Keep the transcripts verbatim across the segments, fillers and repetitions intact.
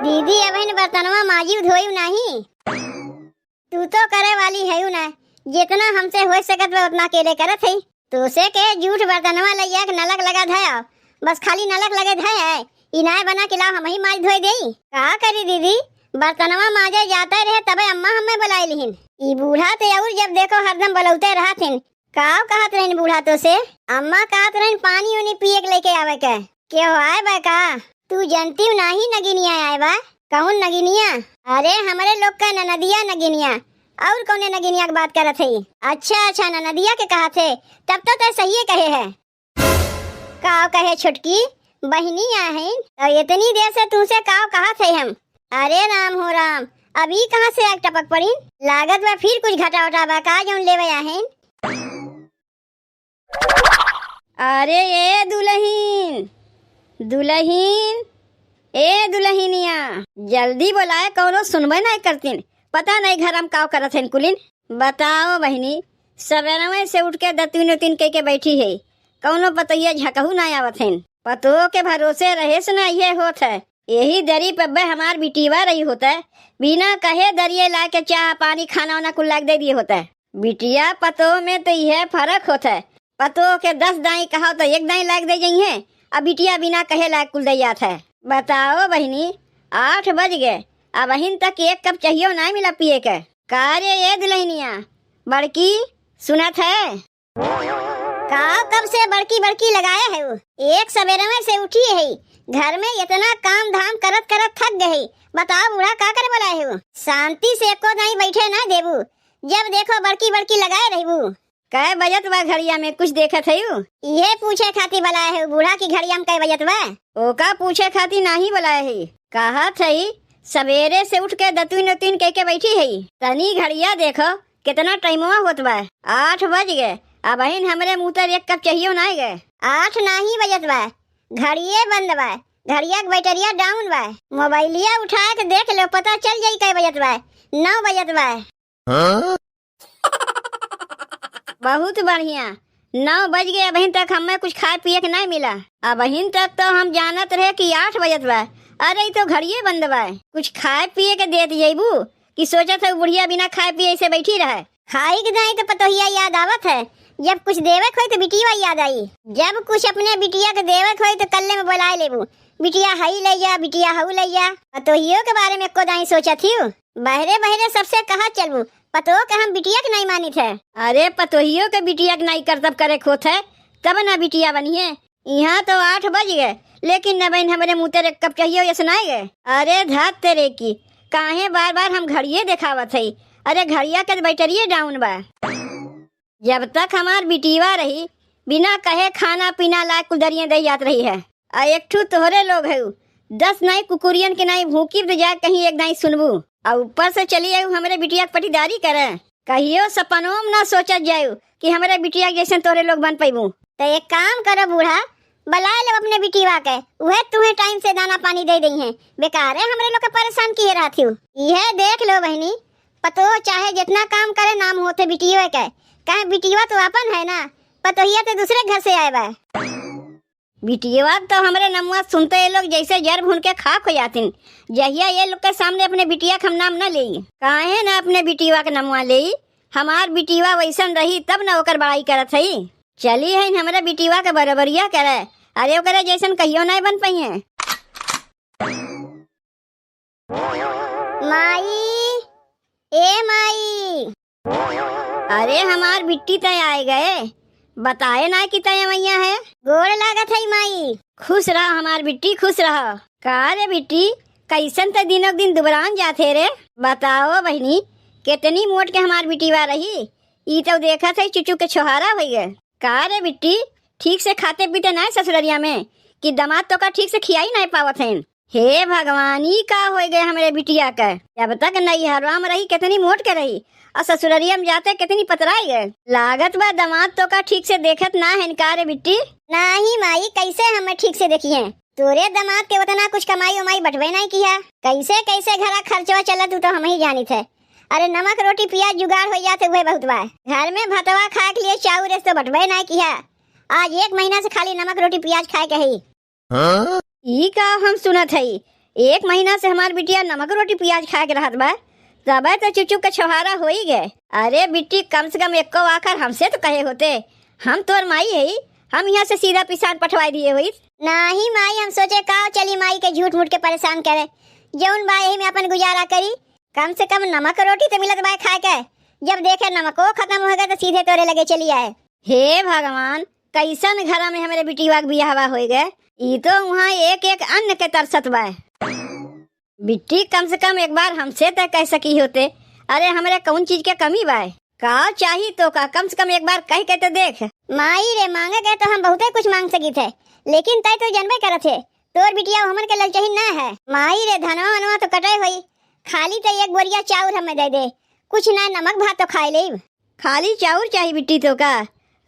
दीदी, अबहिन बर्तनवा माजिउ धोइउ नाही? तू तो करे वाली हइउ ना, जितना हमसे होइ सकत बा उतना अकेले करत हई। तोसे के जूठ बर्तनवा लइया के नलक लगा धयाव, बस खाली नलक लगे धय है, ई नाय बना कि लाव हमही माज धोइ देई। का करी दीदी, बर्तनवा माजे जाते रहे तबे अम्मा हम्मे बोलाइ लिहिन। ई बूढ़ा ते अउर जब देखो हरदम बोलौते रहत हिन। काव कहत रहिन बूढ़ा तोसे? अम्मा कहत रहिन पानी उनी पिए के लइके आवे के। केहू आए बा का? तू जनतिउ नाही नगिनिया आए बा? कउन नगिनिया? अरे हमरे लोग का ननदिया नगिनिया। अउर कउने नगिनिया के बात करत हई? अच्छा अच्छा, ननदिया के कहत है, तब तो तै सहिए कहे है। काव कहे छोटकी, बहिनी आहिन, तो इतनी देर से तुमसे काव कहत है हम। अरे राम हो राम, अब ई कहाँ से आग टपक पड़ीन? लागत बा फिर कुछ घटा वटा बा का जउन लेवे आहिन? अरे ए दुलहिन, दुलहिन, ए दुलहिनिया, जल्दी बोलाए, कउनो सुनबे नाहीं करतिन। पता नाहीं घर में काव करत हइन कुलिन। बताओ बहिनी, सबेरवे से उठ के दतुइन उतुइन कइके बैठी है, कउनो पतोहिया झकहू नाहीं आवत हइन। पतोह के भरोसे रहे से ना इहे होत है। यही दरी पे अब्बे हमार बिटिवा रही होत है, बिना कहे दरिये लाके चाह पानी खाना वाना कुल लाके दे दिए होत है। बिटिया पतोह में तो इहे फरक होत है, पतोह के दस दाईं कहाव तो एक दाईं लाके दे जइहें, अब बिटिया बिना कहे लाके कुल दे जात है। बताओ बहिनी, आठ बज गए, अबहिन तक एक कप चाहियो नाहीं मिला पिए के। का रे ए दुलहिनिया, बड़की सुनत है? का कब से बड़की बड़की लगाए है? एक सबेरवे से उठी है, घर में इतना काम धाम करत करत थक गए। बताओ बूढ़ा, का करे बोलाए है? शांति से एको दाईं बैठे ना देबू, जब देखो बड़की बड़की लगाए रहबू। कै बजत बा घड़िया में, कुछ देखत हयू? इहे पूछे खातिर बोलाए है बूढ़ा कि घड़िया में कै बजत बा? ओका पूछे खातिर नाहीं बोलाए है। कहत है सबेरे से उठ के दतुइन उतुइन कइके बैठी है, तनी घड़िया देखो, कितना टाइमवा होत बा, आठ बज गए, अबहिन हमरे मुँह तर एक कप चाहियो नाहीं गए। आठ नाहीं बजत बा, घड़िये बंद बा, घड़िया के बैटरिया डाउन बा। मोबाइलिया उठा के देख लो, पता चल जाई कै बजत बा, नौ बजत बा। हाँ? बहुत बढ़िया, नौ बज गए, अबहिन तक हमें कुछ खाए पिए के नाहीं मिला। अबहिन तक तो हम जानत रहे कि आठ बजत बा। अरे, ई तो घड़िये बंद बा। कुछ खाए पिए के देत जइबू कि सोचत है बुढ़िया बिना खाए पिए ऐसे बैठी रहे? खाई के दाईं तो पतोहिया याद आवत है, जब कुछ देवे के होई तो बिटिया याद आई। जब कुछ अपने बिटिया के देवे के होई तो कल्ले में बोलाए लेबू, बिटिया हई लइया, बिटिया हऊ लइया। पतोहियो के बारे में एको दाईं सोचत हियू? बहरे बहरे सबसे कहा चलबू, पतोह के हम बिटिया के नाहीं मानित है। अरे पतोहियो के बिटिया के नाहीं करतब करे के होत है, तब ना बिटिया बनिहे। इहाँ तो आठ बज गए, लेकिन न बहिन हमरे मुँह तर एक कप चाहियो यस नाहीं गए। अरे धात तेरे की, काहे बार बार हम घड़िये देखावत है? अरे घड़िया के बैटरिये डाउन बा। जब तक हमार बिटिवा रही, बिना कहे खाना पीना लाए कुल दरिये दे जात रही है। आ एक ठू तोहरे लोग है, दस नाई कुकुरियन के नाई भूकी तो जाए कहीं एक नाई सुनबू। आ ऊपर से चली आयु हमरे बिटिया के पटीदारी करे। कहियो सपनों में ना सोचत जायु कि हमरे बिटिया के जैसन तोहरे लोग बन पैबू। तो एक काम करो बूढ़ा, बुलाए लो अपने बिटिवा के, उहे तुम्हें टाइम से दाना पानी दे दइहें। बेकारे हमरे लोग के परेशान किए रहत हियू। इहे देख लो बहिनी, पतोह चाहे जितना काम करे नाम होते बिटिया के, काहे बिटिया तो अपन है ना, पतोहिया तो दूसरे घर से आए बा। बिटिया तो हमरे नमुआ सुनते ये लोग जैसे जर भून के खाक हो जातिन। जहिया ये लोग के सामने अपने बिटिया के हम नाम न लेई। काहे ना अपने बिटिया के नमुआ लेई? हमार बिटिया वैसन रही तब न ओकर बड़ाई करत हई। चली है हमरे बिटिया के बराबरिया करे। अरे ओकरे जैसन कहियो नहीं बन पइहें। माई, ए माई। अरे हमार बिट्टी तय आए गए, बताए ना कि तय अवैया है। गोड़ लागत है माई। खुश रहा हमार बिट्टी, खुश रहा। का रे बिट्टी, कैसन तय दिनों दिन दुबरान जात है रे? बताओ बहिनी, कितनी मोट के हमार बिटिया रही, ई तो देखत है चुचू के छोहारा होइ गए। का रे बिट्टी, ठीक से खाते पीते नाय ससुररिया में कि दमाद तोका ठीक से खियाई नाय पावत हैं? हे भगवान, ई का होइ गए हमरे बिटिया के? जब तक नैहरवा में रही कितनी मोट के रही और ससुररिया में जाते कितनी पतराई गए। लागत बा दमाद तोका ठीक से देखत ना है का रे बिट्टी? नाही माई, कैसे हमें ठीक से देखी है? तोरे दमाद के उतना कुछ कमाई उमाई बटवे नाय किया। कैसे कैसे घरा खर्चवा चलत उ तो हम ही जानित है। अरे नमक रोटी पियाज जुगाड़ हो जात है, उहे बहुत बा। घर में भतवा खाए के लिए चाउर तो बटवे नाय किया। आज एक महीना से खाली नमक रोटी पियाज खाए के है। हाँ? ई का हम सुनत हई? एक महीना से हमार बिटिया नमक रोटी पियाज खाए के रहत बा, तबे तो चुचुक के छुहारा होई गए। अरे बिट्टी, कम से कम एक्को आखर हमसे तो कहे होते, हम तोर माई हई, हम यहाँ से सीधा पिसान पठवाए दिए होइत। नाही माई, हम सोचे का चली माई के झूठ मूठ के परेशान करे, जौन बा यही में अपन गुजारा करी, कम से कम नमक रोटी तो मिलत बा खाए के, जब देखे नमको खत्म हो गए तो सीधे तोरे लगे चली आए। हे भगवान, कैसन घरा में हमरे बिटिया के बियाहवा होई गए, ई तो वहाँ एक एक अन्न के तरसत बा। बिट्टी, कम से कम एक बार हमसे तय कह सकी होते। अरे, हमरे कौन चीज के कमी बाय? का चाही तोका? कम से कम एक बार कह के तो देख। माई रे, मांगे के तो हम बहुते कुछ मांग सकी थे, लेकिन तय तो जनबे करत है, तोर बिटिया हमन के ललचही ना है। माई रे, धनवा वनवा तो कटे होई, खाली तो एक बोरिया चाउर हमें दे दे, कुछ ना, नमक भात तो खाए लेब। खाली चाउर चाही बिट्टी तोका?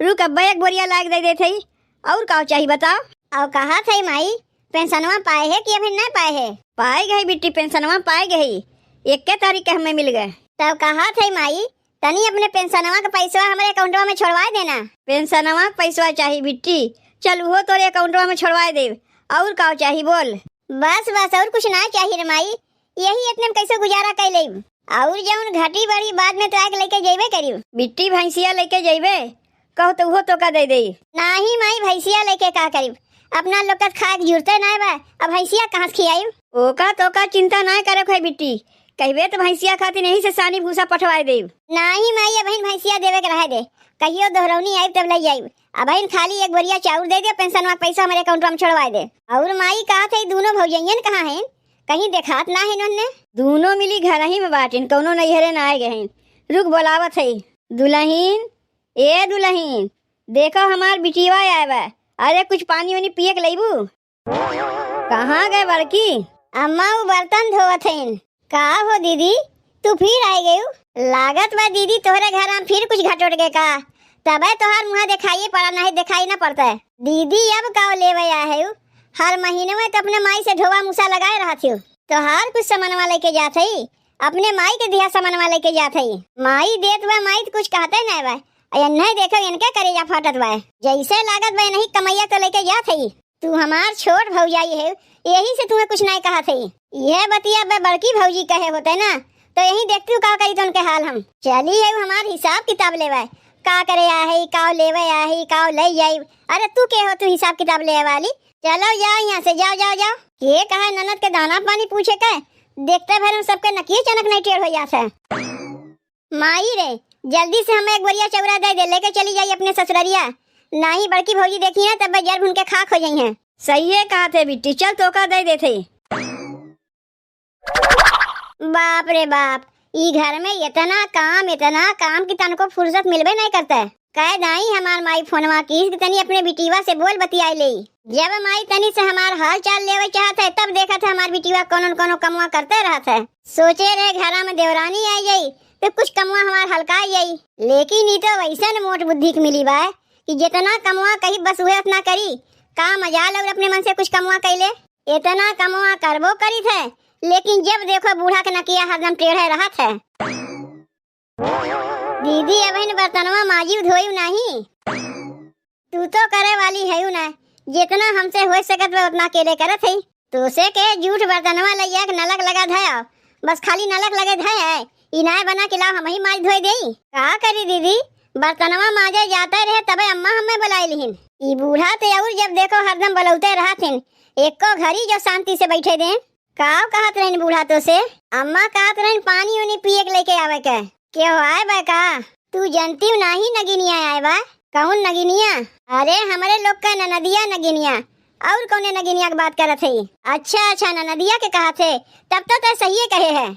रुक, अब्बे एक बोरिया लाग दे देत हई। और का चाही बताओ? और कहा थे माई, पेंशनवा पाए है कि अभी नहीं पाए है? पाए गई बिट्टी, पेंशनवा पाए गई, इक्के तारीख के हमें मिल गए। तब कहा थे माई, तनी अपने पेंशनवा के पैसवा हमरे अकाउंटवा में छोड़वा देना। पेंशनवा के पैसवा चाही बिट्टी, चल वो तोरे अकाउंटवा में छोड़वा देब। और का चाही बोल? बस बस, और कुछ ना चाही रे माई, यही इतने में कैसे गुजारा कर लेब। और जौन घटी बढ़ी बाद में तो आके लेके जइबे करिब। बिट्टी, भैंसिया लेके जइबे, कहो तो उहो तोका दे देई। नाही माई, भैंसिया लेके का करिब? अपना लोग का खाए के जुरते नाय बा, अब भैंसिया कहाँ से खियाइब? ओका तोका चिंता नाय करे के है बिट्टी, कहबे तो भैंसिया खातिर यहीं से सानी भूसा पठवाए देब। नाही माई, अबहिन भैंसिया देवे के रहे दे, कहियो दोहरौनी आइब तब ले जाइब। अबहिन खाली एक बोरिया चाउर दे दे, पेंशनवा के पैसा हमरे अकाउंटवा में छोड़वाए दे। और माई, कहा थे दोनों भौजैयन कहाँ हैं? कहीं देखात ना है इन्होंने। दोनों मिली घर ही में बाटिन, कौनो नैहरे ना आए गए हैं। रुक, बोलावत है। दुलहिन, ए दुलहिन, देखो हमार बिटिया आए बा। अरे कुछ पानी वानी पिए के लइबू? कहाँ गए बड़की? अम्मा, वो बर्तन धोवत हईन। का हो दीदी, तू फिर आए गयू? लागत बा दीदी, तोहरे घर में फिर कुछ घटोट गए का? तबे तोहार मुँह देखाइए पड़ा, नहीं देखाई ना पड़ता है। दीदी, अब का लेवे आए हो? हर महीने में तो अपने माई से ढोवा मुसा लगाए रहत हो। तोहार कुछ सामानवा लेके जात हई, अपने माई के दिया सामानवा लेके जात हई। माई देत बा, माई तो कुछ कहते नहीं बा। अरे नहीं देखो, इनके करेजा फाटत बा। जैसे लागत बा नहीं कमैया तो लेके जात हई। तू हमार छोट भौजाई है, यही से तुम्हें कुछ नहीं कहा थे। यह बतिया बे बड़की भौजी कहे होते ना, तो यही देखती हूँ का करी तो उनके हाल हम। चली है हमार हिसाब किताब लेवे, का करे आ है, का लेवे आ है, का ले जाई। अरे तू के हो तू हिसाब किताब लेवे वाली? चलो जाओ यहाँ से, जाओ, जाओ, जाओ। के कहा ननद के दाना पानी पूछे के, देखते भर हम सबके नकिए चनक नहीं टेढ़ हो जात है। माई रे, जल्दी से हमें एक बोरिया चौरा दे दे, लेके चली जाई अपने ससुररिया। नाही बड़की भौजी देखी है तब जर भुन के खाक हो जाई हैं। सही है कहा थे बिट्टी, चल तोका दे देते। बाप रे बाप, ई घर में इतना काम, इतना काम कि तनको फुर्सत मिलबे नहीं करता है। कह दाई हमार माई फोनवा की कि तनी अपने बिटिवा से बोल बतियाई ले। जब माई तनी से हमार हाल चाल लेवे चाहत है, तब देखत है हमार बिटिवा कोनो न कोनो कमवा करते रहत है। सोचे रहे घरा में देवरानी आई जाई तो कुछ कमवा हमार हल्का आई जाई, लेकिन ई तो वैसन मोट बुद्धि के मिली बा कि जितना कमवा कही बस उहे उतना करी। का मजाल और अपने मन से कुछ कमवा कैले। इतना कमवा करबो करी थे, लेकिन जब देखो बूढ़ा के नकिया हरदम टेढ़े रहत है। दीदी, अबहिन बर्तनवा माजिउ धोइउ नाही? तू तो करे वाली है ना, जितना हमसे हो सकत बा उतना अकेले करत है। तोसे के जूठ बर्तनवा लइया के नलक लगा धया, बस खाली नलक लगे धय है। ई नाय बना कि लाओ हमही माज धोए देई। का करी दीदी, बर्तनवा माजे जाते रहे तबे अम्मा हमें बुलाए लिहिन। ई बूढ़ा ते और जब देखो हरदम बुलौते रहथिन, एको घड़ी जो शांति से बैठे दें। का कहत रहन बूढ़ा तो से? अम्मा कहत रहन पानी उनी पिए के लेके आवे के। केहू आए बा का? तू जनती नाही नगिनिया आए बा। कौन नगिनिया? अरे हमरे लोग का ननदिया नगिनिया। और कौने नगिनिया के बात करत है? अच्छा अच्छा, ननदिया के कहत है, तब तो तय सहिए कहे है।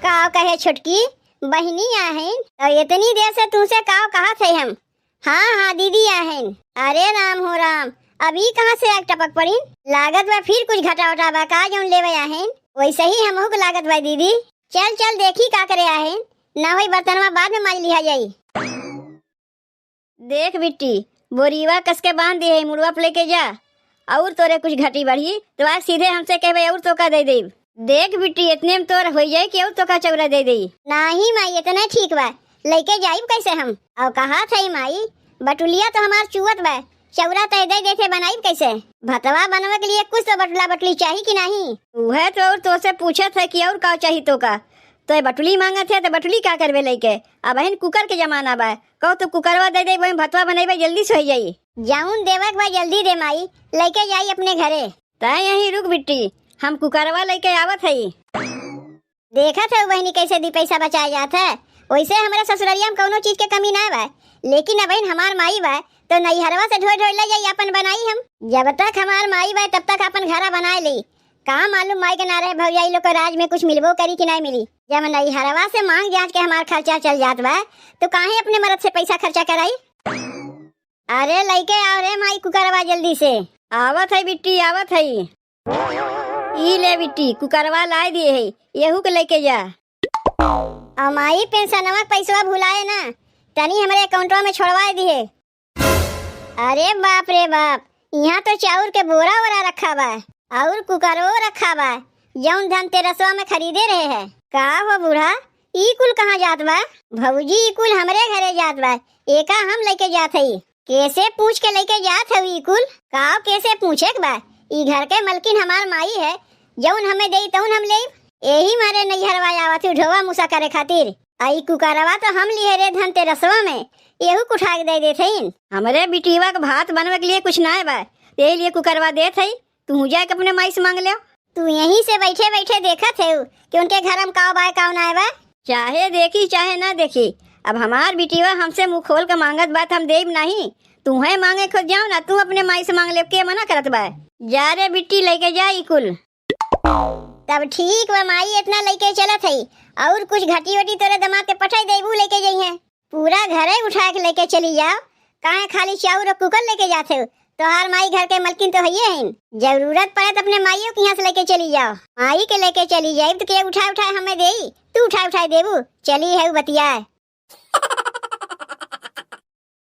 का कहे छोटकी, बहिनी आहन? तो इतनी देर से तुमसे का कहत है हम? हाँ हाँ दीदी आहन। अरे राम हो राम, अभी कहाँ से आग टपक पड़ीन? लागत बा फिर कुछ घटा उटा बा का जौन लेवे आहन? वैसे ही हमहू के लागत बा दीदी। चल चल देखी का करे आहन, ना होई बर्तनवा बाद में माज लिहा जाई। देख बिट्टी, बोरीवा कस के बांध दिए, मुड़वा पे लेके जा, और तोरे कुछ घटी बढ़ी तो आज सीधे हमसे कहबे और तोका दे देब। देख बिट्टी, इतने में तोर हो जाए कि और तोका चौरा दे देई। नाही माई, इतने ठीक बा, लेके जाइब कैसे हम? और कहा थे माई, बटुलिया तो हमार चुअत बा, चौरा तय दे देथे, बनाई कैसे? भतवा बनवे के लिए कुछ तो बटुला बटुली चाही कि नहीं? उहे तो और तोसे पूछत है कि और का चाही तो का? तो ये बटुली मांगत है तो बटुली का करबे लइके? अबहिन कुकर के जमाना बा, कहो तो कुकरवा दे दे, वही भतवा बनइबे, जल्दी से हो जाई। जौन देवक बा जल्दी दे माई, लइके जाई अपने घरे। तै यहीं रुक बिट्टी, हम कुकरवा लइके आवत हई। देखत है बहिनी कैसे दी पैसा बचाए जात है। वैसे हमरे ससुररिया में कौनो चीज के कमी ना बा, लेकिन अबहिन हमार माई बा तो नैहरवा से ढोए ढोए ले जाई, अपन बनाई हम। जब तक हमार माई बा तब तक अपन घरा बनाए ली। का मालूम माई के ना रहे भौजाई लोग को राज में कुछ मिलबो करी कि नहीं मिली। जब नैहरवा से मांग जांच के हमार खर्चा चल जात बा तो काहे अपने मरद से पैसा खर्चा कराई? अरे लइके आओ रे माई कुकरवा जल्दी से। आवत है बिट्टी, आवत है। ई ले बिट्टी, कुकरवा लाए दिए है, यहू के लइके जा। और माई पेंशनवा के पैसवा भुलाए ना, तनी हमरे अकाउंटवा में छोड़वाए दिए। अरे बाप रे बाप, यहाँ तो चाउर के बोरा वोरा रखा बा और कुकरो रखा बा, जौन धनतेरसवा में खरीदे रहे है। का हो बूढ़ा, ई कुल कहाँ जात बा? भौजी, ई कुल हमरे घरे जात बा, एका हम लइके जात हई। केसे पूछ के लइके जात हऊ ई कुल? का केसे पूछे के बा? ई घर के मलकिन हमार माई है, जौन हमें देई तौन हम लेब। एही मारे नैहरवा आवत हऊ ढोवा मुसा करे खातिर। आ ई कुकरवा तो हम लिहे रे धनतेरसवा में, एहू कुठा के दे देथिन। हमरे बिटिवा के भात बनवे के लिए कुछ नाय बा, यही लिए कुकरवा देत हई। तू जाके अपने माई से मांग ले। तू यहीं से बैठे बैठे देखत है कि उनके घर में काव बाय काव नाय बा। चाहे देखी चाहे ना देखी, अब हमार बिटिवा हमसे मुंह खोल के मांगत बा त हम देब नहीं। तू है मांगे खुद जाओ ना, तू अपने माई से मांग ले, के मना करत बा? जा रे बिट्टी, लइके जा ई कुल। तब ठीक बा माई, इतना लइके चलत है, और कुछ घटी वटी तोरे दमाद के पठाई देबू, लइके जइहे। पूरा घरे उठा के लेके चली जाओ, काहे खाली चाउर और कुकर लेके जात हो? तोहार माई घर के मलकिन तो हइये हईन, जरूरत पड़े तो अपने माइयों के यहाँ से लेके चली जाओ। माई के लेके चली जाइब तो के उठाए उठाए हमें देई? तू उठाए उठाए देबू? चली है बतियाए।